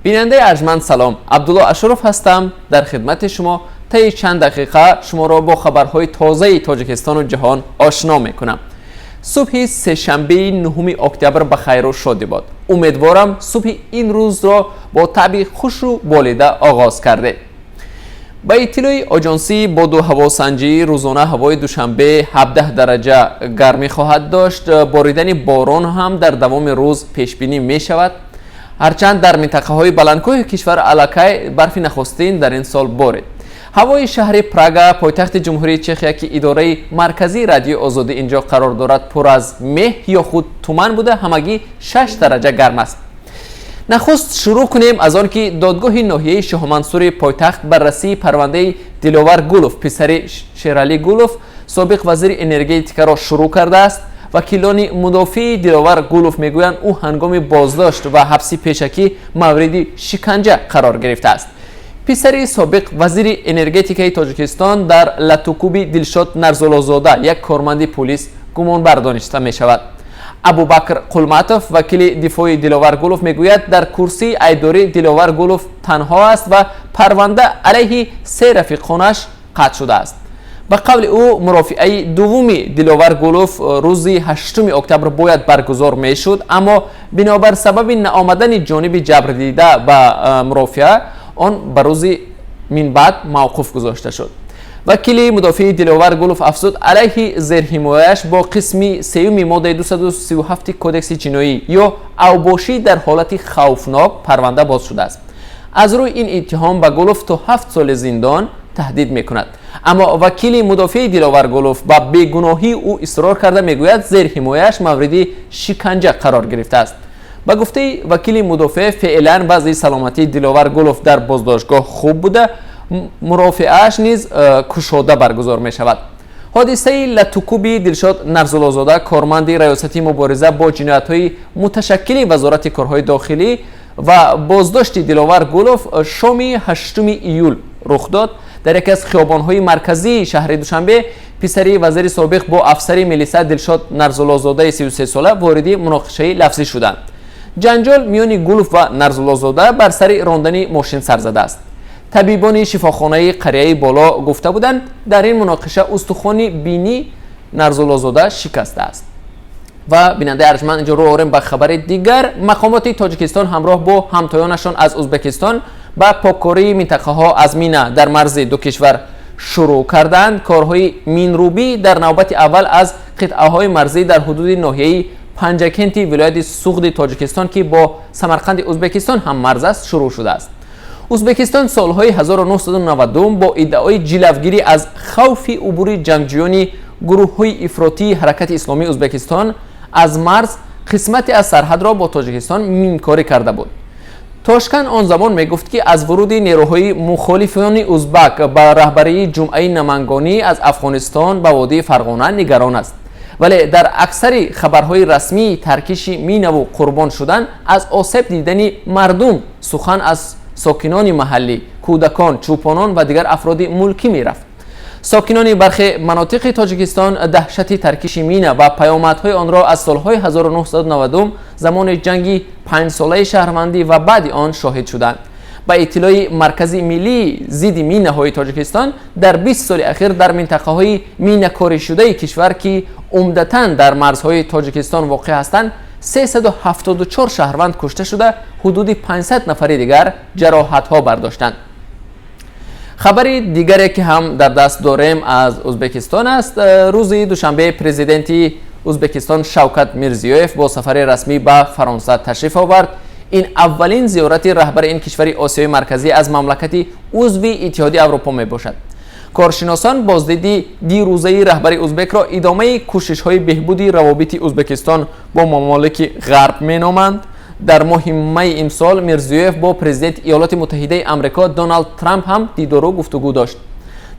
Бинандаи арҷманд, салом. Абдулло Ашуров ҳастам дар хидмати шумо. Таи чанд дақиқа шуморо бо хабарҳои тозаи Тоҷикистону ҷаҳон ошно мекунам. Субҳи сешанбеи 9 октябр ба хайру шодӣ бод. Умедворам, субҳи ин рӯзро бо табъи хушу болида оғоз кардед. Ба иттилои оҷонсии боду ҳавосанҷӣ, рӯзона ҳавои Душанбе 17 дараҷа гармӣ хоҳад дошт. Боридани борон ҳам дар давоми рӯз пешбинӣ мешавад. Ҳарчанд дар минтақаҳои баландкӯҳи кишвар аллакай барфи нахустин дар ин сол борид. Ҳавои шаҳри Прага, пойтахти Ҷумҳурии Чехия, ки идораи марказии Радиои Озодӣ инҷо қарор дорад, пур аз меҳ ё худ туман буда, ҳамагӣ 6 дараҷа гарм аст. Нахуст шурӯъ кунем аз он ки додгоҳи ноҳияи Шоҳмансури пойтахт баррасии парвандаи Диловар Гулов, писари Шералӣ Гулов, собиқ вазири энергетикаро шурӯъ кардааст. Вакилони мудофии Диловар Гулов мегӯянд, ӯ ҳангоми боздошт ва ҳабси пешакӣ мавриди шиканҷа қарор гирифтааст. Писари собиқ вазири энергетикаи Тоҷикистон дар латукуби Дилшод Нарзуллозода, як корманди пулис, гумонбар дониста мешавад. Абубакр Қулматов, вакили дифои Диловар Гулов, мегӯяд, дар курсии айбдорӣ Диловар Гулов танҳо аст ва парванда алайҳи се рафиқонаш қатъ шудааст. Ба қавли ӯ, мурофиаи дуввуми Диловар Гулов рӯзи 8 октябр бояд баргузор мешуд, аммо бинобар сабаби наомадани ҷониби ҷабрдида ба мурофиа, он ба рӯзи минбаъд мавқуф гузошта шуд. Вакили мудофии Диловар Гулов афзуд, алайҳи зерҳимояш бо қисми сеюми моддаи 237 Кодекси ҷиноӣ ё авбошӣ дар ҳолати хавфнок парванда боз шудааст. Аз рӯи ин иттиҳом ба Гулов то 7 соли зиндон таҳдид мекунад. Аммо вакили мудофии Диловар Гулов ба бегуноҳии ӯ исрор карда, мегӯяд, зерҳимояаш мавриди шиканҷа қарор гирифтааст. Ба гуфтаи вакили мудофеъ, феълан вазъи саломатии Диловар Гулов дар боздоштгоҳ хуб буда, мурофиааш низ кушода баргузор мешавад. Ҳодисаи латукуби Дилшод Нарзуллозода, корманди Раёсати мубориза бо ҷиноятҳои муташаккили Вазорати корҳои дохилӣ, ва боздошти Диловар Гулов шоми 8 июл рух дод. Дар яке аз хиёбонҳои марказии шаҳри Душанбе писари вазири собиқ бо афсари милиса Дилшод Нарзуллозодаи 33сола вориди муноқишаи лафзӣ шуданд. Ҷанҷол миёни Гулов ва Нарзуллозода бар сари рондани мошин сар задааст. Табибони шифохонаи қарияи боло гуфта буданд, дар ин муноқиша устухони бинӣ Нарзуллозода шикастааст. Ва, бинандаи арҷманд, инҷо рӯ орем ба хабари дигар. Мақомоти Тоҷикистон ҳамроҳ бо ҳамтоёнашон аз Ӯзбекистон ба поккории минтақаҳо аз мина дар марзи ду кишвар шурӯъ карданд. Корҳои минрубӣ дар навбати аввал аз қитъаҳои марзӣ дар ҳудуди ноҳияи Панҷакенти вилояти Суғди Тоҷикистон, ки бо Самарқанди Ӯзбекистон ҳам марз аст, шурӯъ шудааст. Ӯзбекистон солҳои 1992 бо иддаои ҷилавгирӣ аз хавфи убури ҷангҷӯёни гурӯҳҳои ифротии Ҳаракати Исломии Ӯзбекистон аз марз қисмате аз сарҳадро бо Тоҷикистон минкорӣ карда буд. Тошканд он замон мегуфт, ки аз вуруди нерӯҳои мухолифони узбак ба раҳбарии Ҷумъаи Намангонӣ аз Афғонистон ба водии Фарғона нигарон аст. Вале дар аксари хабарҳои расмии таркиши минаву қурбон шудан аз осеб дидани мардум сухан аз сокинони маҳаллӣ, кӯдакон, чӯпонон ва дигар афроди мулкӣ мерафт. Сокинони бархе манотиқи Тоҷикистон даҳшати таркиши мина ва паёмадҳои онро аз солҳои 1990, замони ҷанги панҷсолаи шаҳрвандӣ ва баъди он шоҳид шуданд. Ба иттилои Маркази миллии зидди минаҳои Тоҷикистон, дар 20 соли ахир дар минтақаҳои минакоришудаи кишвар, ки умдатан дар марзҳои Тоҷикистон воқеъ ҳастанд, 374 шаҳрванд кушта шуда, ҳудуди 500 нафари дигар ҷароҳатҳо бардоштанд. Хабари дигаре, ки ҳам дар даст дорем, аз Ӯзбекистон аст. Рӯзи душанбе президенти Ӯзбекистон Шавкат Мирзиёев бо сафари расмӣ ба Фаронса ташриф овард. Ин аввалин зиёрати раҳбари ин кишвари Осиёи Марказӣ аз мамлакати узви Иттиҳоди Аврупо мебошад. Коршиносон боздиди дирӯзаи раҳбари узбекро идомаи кӯшишҳои беҳбуди равобити Ӯзбекистон бо мамолики Ғарб меноманд. Дар моҳи майи имсол Мирзиёев бо президенти Иёлоти Муттаҳидаи Амрико Доналд Трамп ҳам дидору гуфтугӯ дошт.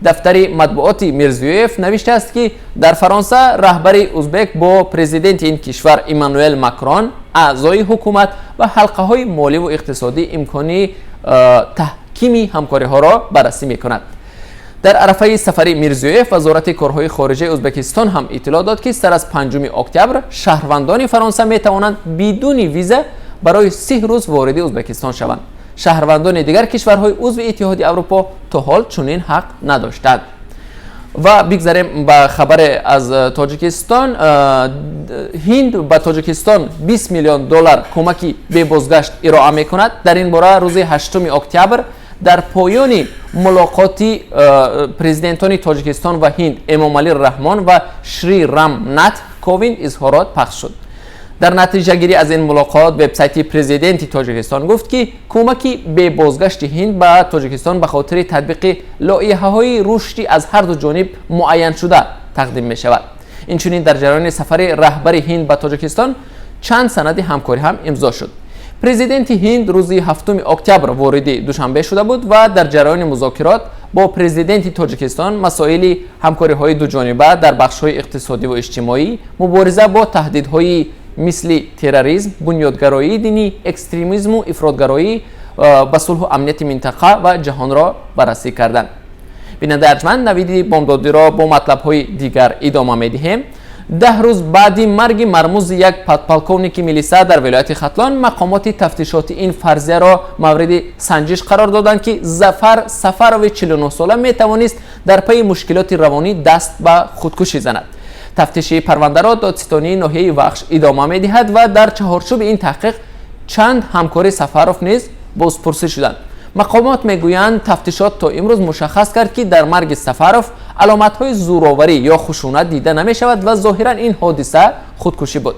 Дафтари матбуоти Мирзиёев навиштааст, ки дар Фаронса раҳбари узбек бо президенти ин кишвар Эммануэл Макрон, аъзои ҳукумат ва ҳалқаҳои моливу иқтисодӣ имкони таҳкими ҳамкориҳоро баррасӣ мекунад. Дар арафаи сафари Мирзиёев Вазорати корҳои хориҷаи Ӯзбекистон ҳам иттилоъ дод, ки сар аз 5 октябр шаҳрвандони Фаронса метавонанд бидуни виза барои 30 рӯз вориди Ӯзбекистон шаванд. Шаҳрвандони дигар кишварҳои узви Иттиҳоди Аврупо то ҳол чунин ҳақ надоштанд. Ва бигзарем ба хабаре аз Тоҷикистон. Ҳинд ба Тоҷикистон 20 миллион доллар кӯмаки бебозгашт ироа мекунад. Дар ин бора рӯзи 8 октябр дар поёни мулоқоти президентони Тоҷикистон ва Ҳинд Эмомалӣ Раҳмон ва Шри Рам Нат Ковинд изҳорот пахш шуд. Дар натиҷагирӣ аз ин мулоқот вебсайти президенти Тоҷикистон гуфт, ки кӯмаки бебозгашти Ҳинд ба Тоҷикистон ба хотири татбиқи лоиҳаҳои рушдӣ аз ҳар ду ҷониб муайяншуда тақдим мешавад. Инчунин дар ҷараёни сафари раҳбари Ҳинд ба Тоҷикистон чанд санади ҳамкорӣ ҳам имзо шуд. Президенти Ҳинд рӯзи 7 октябр вориди Душанбе шуда буд ва дар ҷараёни музокирот бо президенти Тоҷикистон масоили ҳамкориҳои дуҷониба дар бахшҳои иқтисодиву иҷтимоӣ, мубориза бо таҳдидҳои мисли терроризм, бунёдгароии динӣ, экстремизму ифротгароӣ ба сулҳу амнияти минтақа ва ҷаҳонро баррасӣ карданд. Бинандаи арҷманд, Навиди бомдодиро бо матлабҳои дигар идома медиҳем. 10 рӯз баъди марги мармузи як подполковники милиса дар вилояти Хатлон, мақомоти тафтишоти ин фарзияро мавриди санҷиш қарор доданд, ки Зафар Сафарови 49-сола метавонист дар пайи мушкилоти равонӣ даст ба худкушӣ занад. Тафтиши парвандаро додситонии ноҳияи Вахш идома медиҳад ва дар чаҳорчӯби ин таҳқиқ чанд ҳамкори Сафаров низ бозпурсӣ шуданд. Мақомот мегӯянд, тафтишот то имрӯз мушаххас кард, ки дар марги Сафаров аломатҳои зӯроварӣ ё хушунат дида намешавад ва зоҳиран ин ҳодиса худкушӣ буд.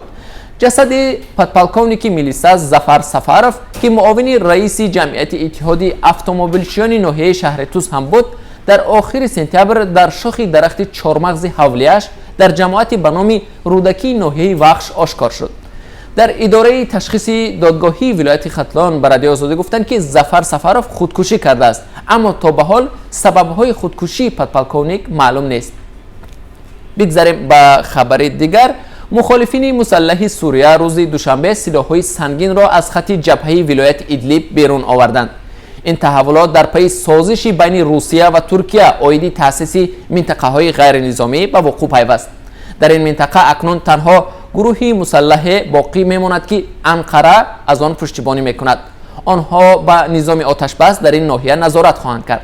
Ҷасади подполковники милиса Зафар Сафаров, ки муовини раиси ҷамъияти иттиҳоди автомобилчиёни ноҳияи шаҳри Тус ҳам буд, дар охири сентябр дар шохи дарахти чормағзи ҳавлияш дар ҷамоати ба номи Рӯдакии ноҳияи Вахш ошкор шуд. Дар идораи ташхиси додгоҳии вилояти Хатлон ба Радиои Озодӣ гуфтанд, ки Зафар Сафаров худкушӣ кардааст, аммо то ба ҳол сабабҳои худкушии подполковник маълум нест. Бигзарем ба хабари дигар. Мухолифини мусаллаҳи Сурия рӯзи душанбе силоҳҳои сангинро аз хати ҷабҳаи вилояти Идлиб берун оварданд. Ин таҳаввулот дар пайи созиши байни Русия ва Туркия оиди таъсиси минтақаҳои ғайринизомӣ ба вуқӯъ пайваст. Дар ин минтақа акнун танҳо гурӯҳи мусаллаҳе боқӣ мемонад, ки Анқара аз он пуштибонӣ мекунад. Онҳо ба низоми оташбас дар ин ноҳия назорат хоҳанд кард.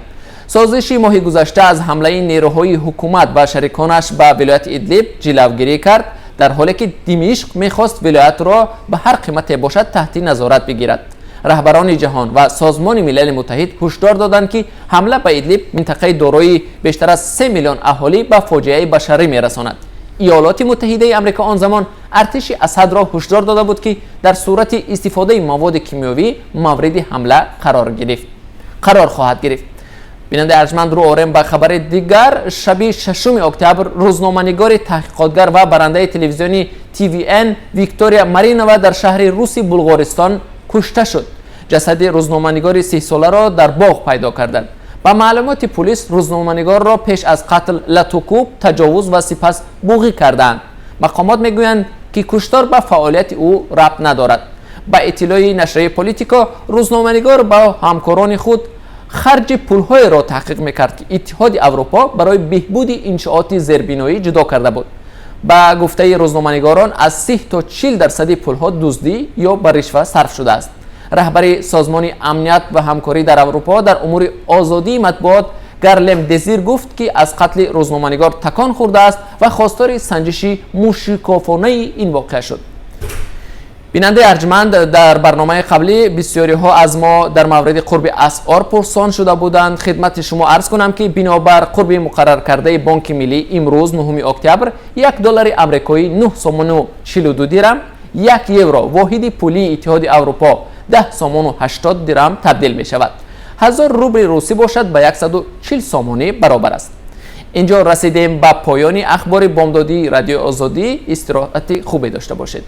Созиши моҳи гузашта аз ҳамлаи нерӯҳои ҳукумат ва шариконаш ба вилояти Идлиб ҷилавгирӣ кард, дар ҳоле ки Димишқ мехост вилоятро ба ҳар қимате бошад таҳти назорат бигирад. Раҳбарони ҷаҳон ва Созмони Милали Муттаҳид ҳушдор доданд, ки ҳамла ба Идлиб, минтақаи дорои бештар аз 3 миллион аҳолӣ, ба фоҷиаи башарӣ мерасонад. Иёлоти Муттаҳидаи Амрико он замон артиши Асадро ҳушдор дода буд, ки дар сурати истифодаи маводи кимиёвӣ мавриди ҳамла қарор хоҳад гирифт. Бинандаи арҷманд, рӯ орем ба хабари дигар. Шаби 6 октябр рӯзноманигори таҳқиқотгар ва барандаи телевизиони ТВН Виктория Маринова дар шаҳри Руси Булғористон кушта шуд. Ҷасади рӯзноманигори 30-соларо дар боғ пайдо карданд. Ба маълумоти пулис, рӯзноманигорро пеш аз қатл латукӯб, таҷовуз ва сипас буғӣ кардаанд. Мақомот мегӯянд, ки куштор ба фаъолияти ӯ рабт надорад. Ба иттилои нашрияи Политико, рӯзноманигор ба ҳамкорони худ харҷи пулҳоеро таҳқиқ мекард, ки Иттиҳоди Аврупо барои беҳбуди иншооти зербиноӣ ҷудо карда буд. Ба гуфтаи рӯзноманигорон, аз 30 то 40 дарсади пулҳо дуздӣ ё ба ришва сарф шудааст. Раҳбари Созмони амният ва ҳамкорӣ дар Аврупо дар умури озодии матбуот Гарлем Дезир гуфт, ки аз қатли рӯзноманигор такон хӯрдааст ва хостори санҷиши мӯшикофонаи ин воқеа шуд. Бинандаи арҷманд, дар барномаи қаблӣ бисёриҳо аз мо дар мавриди қурби асъор пурсон шуда буданд. Хидмати шумо арз кунам, ки бинобар қурби муқарраркардаи Бонки Миллӣ имрӯз, 9 октябр, 1 доллари амрикоӣ 9 сомону 42 дирам, 1 евро, воҳиди пулии Иттиҳоди Аврупо, 10 сомону 80 дирам табдил мешавад. 1000 рубли русӣ бошад, ба 140 сомонӣ баробар аст. Инҷо расидем ба поёни ахбори бомдодии Радиои Озодӣ. Истироҳати хубе дошта бошед.